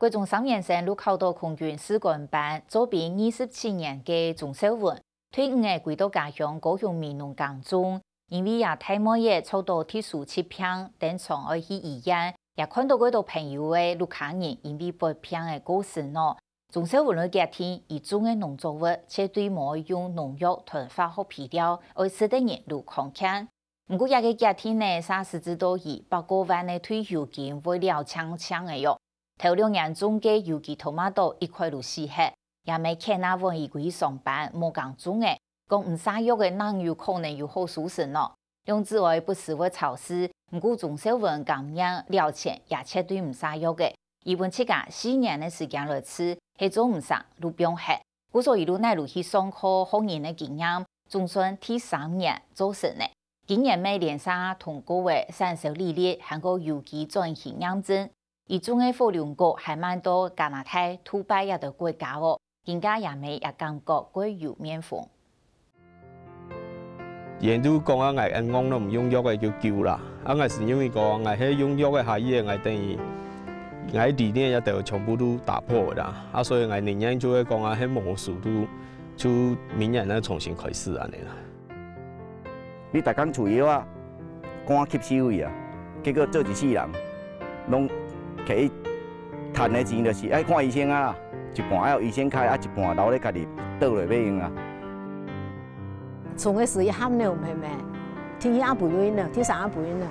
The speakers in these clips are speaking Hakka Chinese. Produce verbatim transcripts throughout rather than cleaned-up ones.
國中三年生就考到空軍士官班，做兵二十七年个鍾少文，退伍仔歸到家鄉高雄美濃耕種，因為這大妹仔著到特殊疾病，等常愛去醫院，也看著幾多朋友仔、屋下人因為發病仔過身哦。鍾少文个決定，佢種个農作物絕對無愛用農藥同化學肥料，愛食得人就康健。 毋過這个決定呢，煞使得佢百過萬个退休金會了淨淨仔喲。頭兩年種个有機tomato一開就死忒，也毋係譴啊，換佢歸去上班，無耕種仔，講毋灑藥仔，哪有可能有好收成呢？兩子哀不時會吵事，毋過鍾少文甘願了錢，也絕對毋灑藥仔。佢分自家四年个時間來試，係做毋成就放忒。故所佢就哪路去上課，學人个經驗，總算第三年做成了。 今年乜連續通過了產銷履歷，還過有機轉型認證。佢種个火龍果還賣到加拿大、杜拜這兜國家哦，今下也乜也感覺蓋有面風。人都講啊，𠊎恩講都毋用藥个就救啦。啊，𠊎係因為講，𠊎係用藥个下，𠊎等於𠊎理念也都全部都打破了啦。啊，所以𠊎寧願就會講啊，係魔術都就明年來重新開始恁樣啦。 你逐工除藥啊，趕吸收去啊，結果做一世人，攏摕去趁的錢就是愛看醫生啊，一半愛醫生開，啊一半留咧家己倒落欲用啊。從个時一喊了，妹妹，第二也不用了，第三也不用了，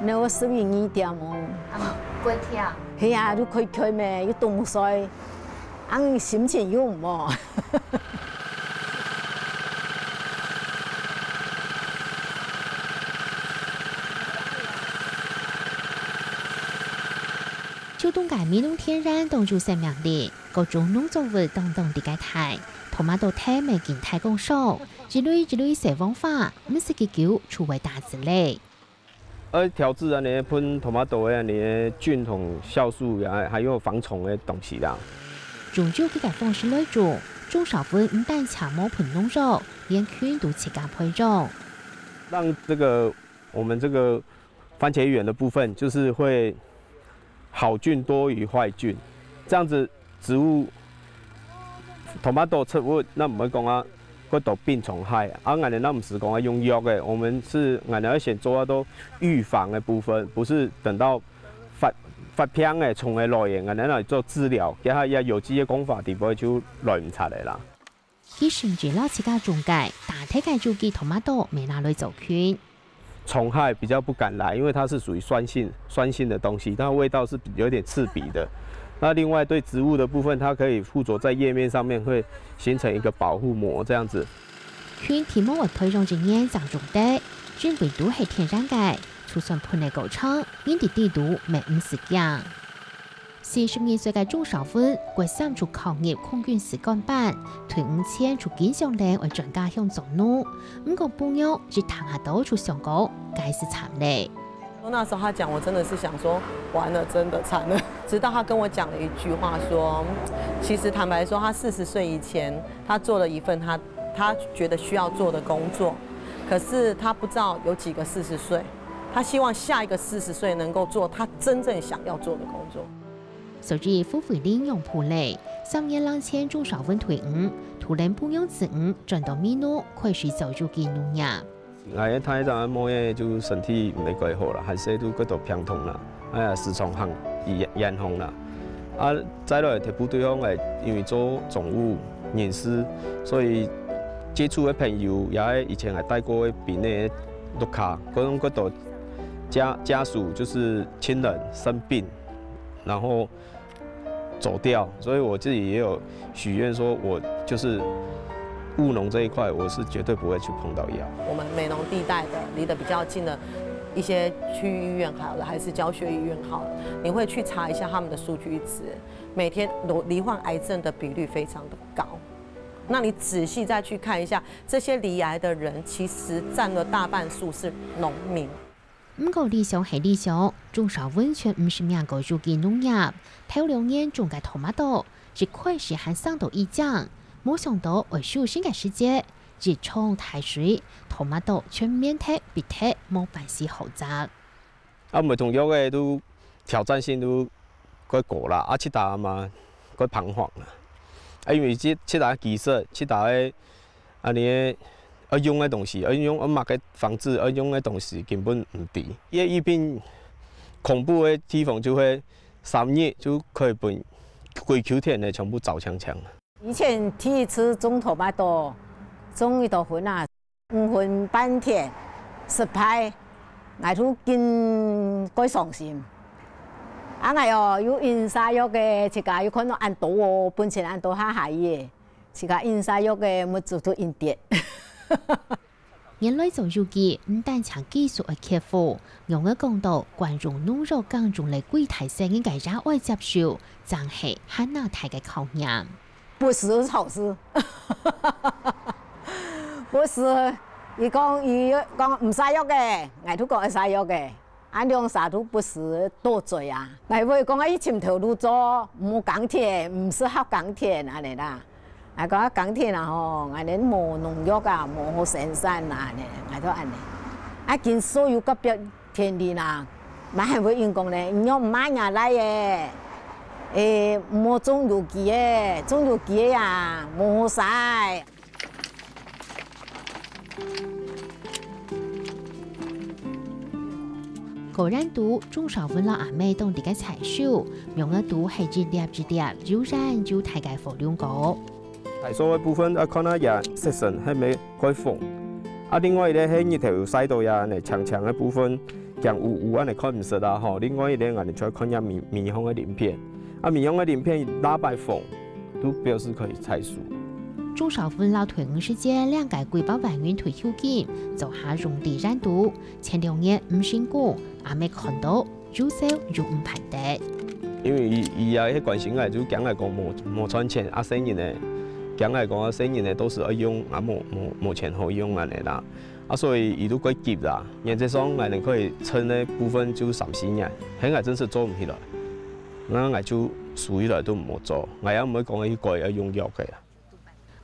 那我十一二點哦。啊，過忝。係啊，就開開咩，又凍衰，啊心情又毋好。 秋冬个美濃田園當有生命力，各種農作物當當在該大。Tomato藤乜緊大講爽，一蕊一蕊細黃花，毋使幾久就會打子咧。 愛調製恁樣噴tomato个恁樣个菌同酵素，也還有防蟲个東西啦。用有機个方式來種，鍾少文毋單淨無噴農藥，連菌都自家培養。讓這個，我們這個番茄園的部分，就是會好菌多於壞菌，這樣子植物，tomato植物，那毋會講啊，會得病蟲害。啊，𠊎等那毋係講啊用藥个，我們是𠊎等愛先做啊都預防的部分，不是等到發，發病个、蟲个來个，𠊎等來做治療，這下也有機个工法底背就來毋出來啦。佢甚至摎自家種个，打忒个有機tomato乜拿來做菌。 蟲害比較不敢來，因為它是屬於酸性，酸性的東西，它味道是有點刺鼻的。那另外對植物的部分，它可以附着在葉面上面，會形成一個保護膜這樣子。菌體毛會培養一年正種得，因為都係天然个，就算噴个過程，人在底肚乜毋使驚。 四十二歲个鍾少文，國三就考入空軍士官班，退伍前就經常等愛轉家鄉做農。毋過餔娘一聽啊到就想講，該係慘咧。那時候他講，我真的是想說，完了，真的慘了。直到他跟我講了一句話說，其實坦白說，他四十歲以前，他做了一份他，他覺得需要做的工作，可是他不知道有幾個四十歲，他希望下一個四十歲能夠做他真正想要做的工作。 所以，夫婦領養牯牛，三年零前鍾少文退伍，就領餔娘子女轉到美濃，開始做有機農業。𠊎个大个妹仔就身體毋係幾好啦，還細都骨頭病痛啦，哎呀，時常行醫院，院方啦。啊，再來特別對方个，因為做總務人士，所以接觸个朋友也係以前𠊎帶過个兵个屋下，各種各種家，家屬就是親人生病， 然後走掉，所以我自己也有許願說，我就是務農這一塊，我是絕對不會去碰到藥。我們美濃地帶的，離得比較近的一些區域醫院好了，還是教學醫院好了，你會去查一下他們的數據值，每天罹，罹患癌症的比率非常的高。那你仔細再去看一下，這些罹癌的人其實佔了大半數是農民。 毋過理想係理想，鍾少文全毋識命个有機農業，頭兩年種个tomato，一開始還生到已靚，無想到愛收成个時節，一場大水，tomato全面忒必忒無半絲好摘。啊，毋係同樣个都挑戰性都較高啦，啊，其他嘛較平緩啦。啊，因為這其他技術，其他个恁呢个愛用个東西，愛用愛麼个房子，愛用个東西根本毋知。這一片恐怖个地方就係三日就可以分歸坵田个全部照淨淨。以前第一次種tomato，種一多分啊， 五分半田，失敗，𠊎都緊過傷心。啊，𠊎哦，又飲瀉藥个，自家又看到恁多哦，本錢恁多下下个，自家飲瀉藥个，目珠都飲跌。原來做有機，毋單淨技術愛克服，仰仔講到慣用農藥耕種个歸大細人个也愛接受，正係還較大个考驗。 不時嘗試。不時，佢講佢講毋使藥个，𠊎都講愛使藥个，恁兩儕都不時鬥嘴啊。𠊎會講啊，去尋頭路做，毋好耕田，毋適合耕田恁呢啦。𠊎講啊，耕田啊吼，恁呢無農藥啊，無好生產啊，恁呢，𠊎都恁呢。啊，今所有隔壁 田裡啦，嘛還會應講呢，你用麼人來个？誒，莫種有機个，種有機个啊，無好使。果然都，鍾紹文摎阿姆當在該採收，仰仔都係一粒一粒，又圓又大个火龍果。 大樹个部分愛看下這色身係毋係蓋紅。啊，另外一個係日頭有曬到這呢，青青个部分，驚烏烏恁呢看毋識啊吼。另外一個𠊎等就愛看這面，面項个鱗片。啊，面項个鱗片拉擺紅，都表示可以採收。鍾紹文摎退伍時節領个幾百萬銀退休金，做下用地園都，前兩年毋成功，阿姆看到 又愁又毋盼得。因為佢，佢也係關心𠊎，就驚𠊎講無，無賺錢，啊，細人仔，驚𠊎講啊，細人仔到時愛用，啊，無，無，無錢好用恁呢啦。啊，所以佢都較急啦。原則上，𠊎等可以撐个部分就三四年，係𠊎真實做毋起來，該𠊎就收起來都毋好做，𠊎也毋會講去改愛用藥个啦。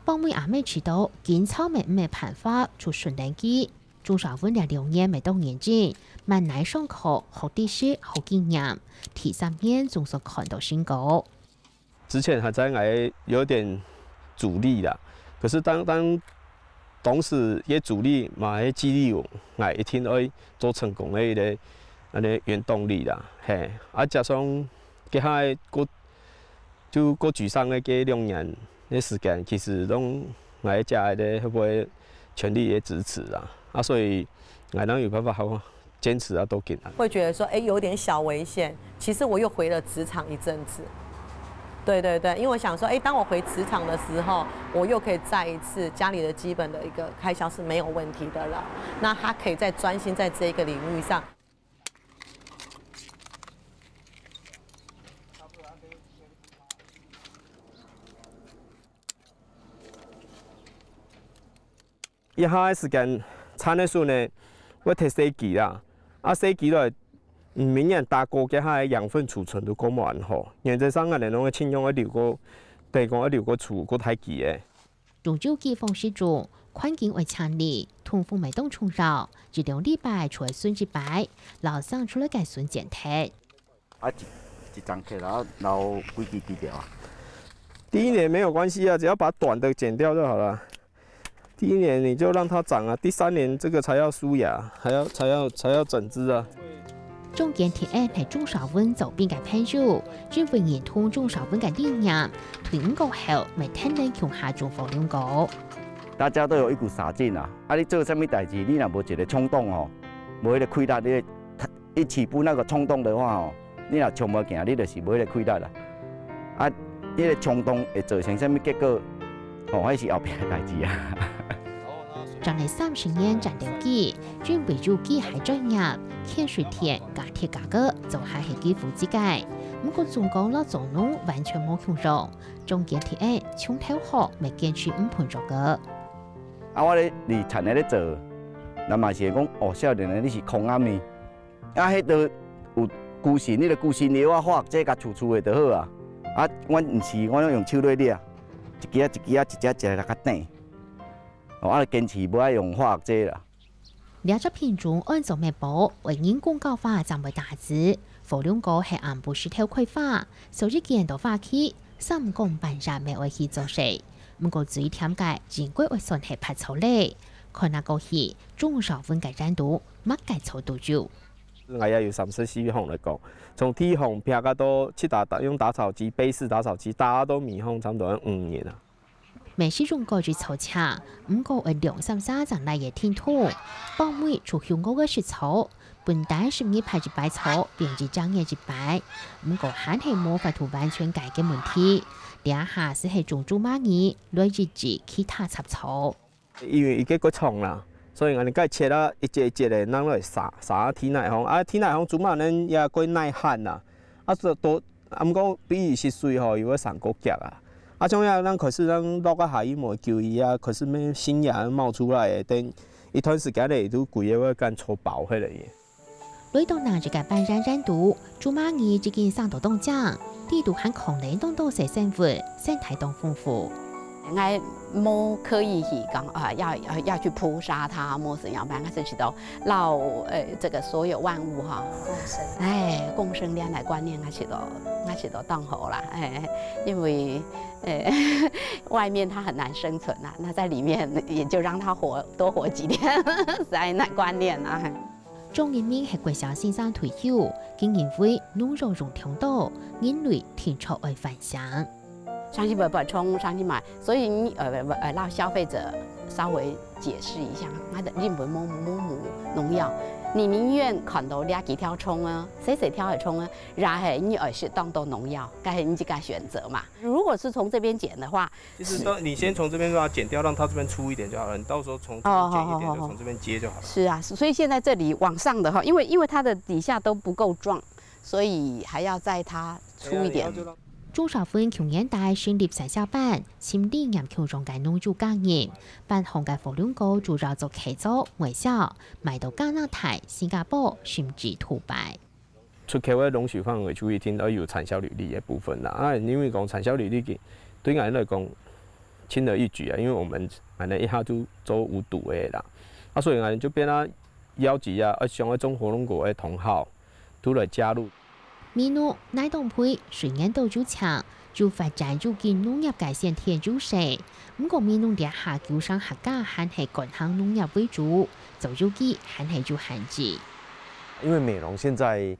幫妹阿姆知道，緊操乜毋係辦法，就順等佢。 鍾紹文這兩年乜當認真，滿哪上課，學知識，學經驗，第三年總算看到成果。之前還在𠊎有點阻力啦，可是當，當，當時个阻力嘛係激勵𠊎，𠊎一定愛做成功个一個恁呢原動力啦，嘿，啊，加上這下个過 就過沮喪个該兩年个時間，其實攏𠊎个家人會全力个支持啊，啊，所以𠊎正有辦法好堅持啊到今啊。會覺得說，哎，有點小危險。其實我又回了職場一陣子。對對對，因為我想說，哎，當我回職場的時候，我又可以再一次家裡的基本的一個開銷是沒有問題的了。那他可以再專心在這一個領域上。 這下个時間，田个時節呢，會忒細枝啦。啊，細枝來，嗯，明年打過，這下个養分儲存都較無恁好。原則上，𠊎等攏會盡量愛留个，等於講愛留个儲較大枝个。 種有機方式種，環境愛清理，通風乜當重要，一兩禮拜就愛巡一擺，摎生出來个筍剪忒。啊，一，一欉掔，然後，然後幾枝幾條啊？第一年沒有關係啊，只要把短的剪掉就好了。第一年你就讓它長啊，第三年這個才要梳芽，還要，才要，才要整枝啊。 中間鐵䟓係鍾紹文做兵个朋友，因為認同鍾紹文个理念，退伍過後，乜跈等共下種火龍果。大家都有一股傻勁啊！啊，你做啥物代誌，你若無一個衝動吼，無迄個氣力，你一起步那個衝動的話吼，你若衝無行，你就是無迄個氣力啦。啊，迄個衝動會造成啥物結果？吼，迄是後壁个代誌啊。 種了三十年戰鬥機，因為有機械專業，牽水田、加鐵加个，做下係幾乎自家。毋過種果摎做農完全無共樣，中間鐵䟓從頭學，乜堅持毋歕著个。啊，我咧，佇田內咧做，人嘛是會講，哦，少年人你是空暗呢。啊，迄都有龜神，你著龜神藥啊，化學劑甲除除咧就好啊。啊，阮毋是，阮攏用手咧掠，一支仔一支仔，一隻一隻來甲扚。 哦，啊，堅持無愛用化學劑啦。這隻品種安做乜寶，會人工高發正會打子，火龍果係暗晡時頭開花，所以見到花期，三更半夜乜愛去做事。毋過最甜个，應該會算係發草咧。看啊過去，鍾少文个園肚，麼个草都有。𠊎也有三十四項來講，從地項劈啊到去打，打，用打草機，杯式打草機，打到米項差不多要五年啊。 乜係用過一草車，毋過愛兩三儕正來个停動。包尾就向我个食草，本旦十二排一排草，變一隻月一排。毋過還係無法度完全解決問題。這下斯係種苧麻仁，來抑制其他雜草。因為佢个骨長啦，所以𠊎等該切啊，一節一節个，拿來撒，撒地泥項。啊，地泥項苧麻仁也過耐旱啦。啊，所以都 啊，毋過比起食水吼，又會生過遽啊。啊，像樣，咱開始咱落啊下雨無救伊啊，開始咩新芽冒出來个，等一段時間咧，都規个會乾燥飽起來个。來到南極个半山山肚，苧麻仁已經生到當靚，裡肚還囥等當多細生物，生態當豐富。 𠊎無刻意去講，啊，要，要，要去撲殺它，無怎樣辦，𠊎就覺得摎，呃，這個所有萬物哈，共生。哎，共生這樣的觀念，𠊎覺得，𠊎覺得當好啦，哎，因為，呃，外面牠很難生存啊，那在裡面也就讓牠活，多活幾天，是恁樣觀念啊。 張一鳴係國小先生退休，佢認為農藥用忒多，人類定著愛反省。上去買，買蔥，上去買，所以你，呃，呃，讓消費者稍微解釋一下，它的日本某某某農藥，你寧願看到這幾條蔥啊，細細條个蔥啊，然後你愛食當多農藥，該係你自家選擇嘛。如果是從這邊剪的話， 其實到，你先從這邊把它剪掉，讓它這邊粗一點就好了。你到時候從這邊剪一點，哦，好，好，好。就從這邊接就好了。是啊，所以現在這裡往上的哈，因為，因為它的底下都不夠壯，所以還要再它粗一點。對啊，你要就讓鍾少文舊年底成立產銷班，尋理念共樣个農友加入，班項个火龍果主要做契作、外銷，賣到加拿大、新加坡，甚至杜拜。 出口个農手範圍就一定愛有產銷履歷个部分啦。啊，因為講產銷履歷个，對𠊎來講，輕而易舉啊，因為𠊎等，𠊎等一下就做無毒个啦。啊，所以𠊎等就變啊，邀集啊，啊，想愛種火龍果个同好，都來加入。美濃、南東區雖然都有種，有發展有機農業个先天優勢，毋過美濃這下舊城客家還係乾坑農業為主，做有機還係有限制。因為美濃現在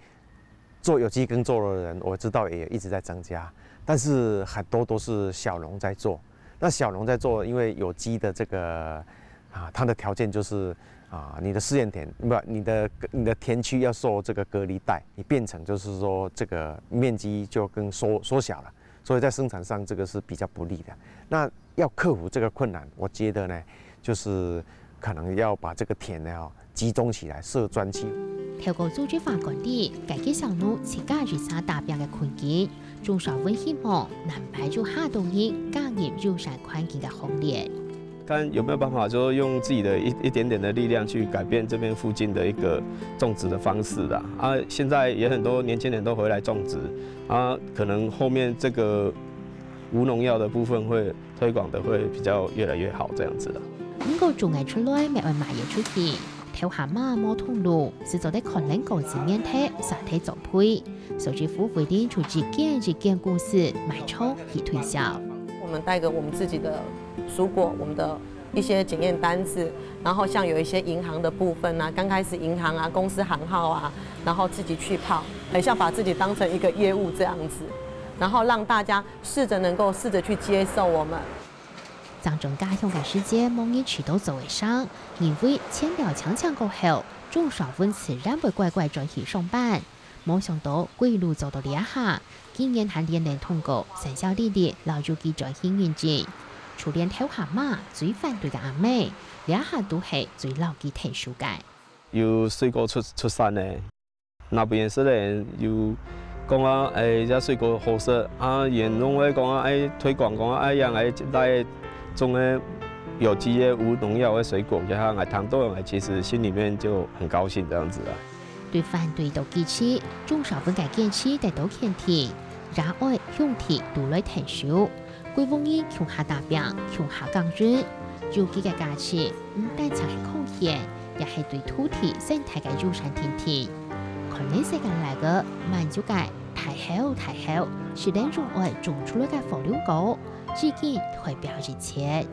做有機耕作的人，我知道也一直在增加，但是很多都是小農在做。那小農在做，因為有機的這個，啊，它的條件就是，啊，你的試驗田，不，你的，你的田區要受這個隔離帶，你變成就是說這個面積就更縮，縮小了，所以在生產上這個是比較不利的。那 要克服這個困難，我覺得呢，就是可能要把這個田呢，哦，集中起來設專區。透過組織化管理，解決小農自家日常打拚个困境，鍾少文希望能帶動較多人加入友善環境个行列。看有沒有辦法，就用自己的一，一點點的力量去改變這邊附近的一個種植的方式啦。啊，現在也很多年輕人都回來種植，啊，可能後面這個無農藥的部分會 推廣得會比較越來越好這樣子啦。毋過種个出來，乜愛賣个出去。頭下嘛無通路，斯做得看人公司面頭，煞忒做配，所以傅慧玲就一間一間公司賣草去推銷。我們帶個我們自己的蔬果，我們的一些檢驗單子，然後像有一些銀行的部分啊，剛開始銀行啊、公司行號啊，然後自己去跑，很像把自己當成一個業務這樣子，然後讓大家試著能夠試著去接受我們。 正轉家鄉个時節，無人知道做會成，因為錢了淨淨過後，鍾少文自然會乖乖轉去上班。無想到，歸路做到這下，今年還連連通過產銷履歷摎有機轉型認證。就連頭下嘛最反對个阿姆，這下都係最摎佢𢯭手个。有水果出，出產个， 若邊个人有講啊，欸，這水果好食啊，也攏會講啊，欸，推廣講啊，欸，這樣欸，來種个有機个、無農藥个水果，這下𠊎聽到，𠊎其實心裡面就很高興這樣子啊。對反對到支持，鍾少文个堅持得到肯定，也愛兄弟都來𢯭手。 歸屋人共下打拚，共下耕耘，有機个價值毋單淨係貢獻，也係對土地生態个友善定定。恁仔細个來个滿足感，大口大口，食等總愛衝出來个火龍果，四季代表一切。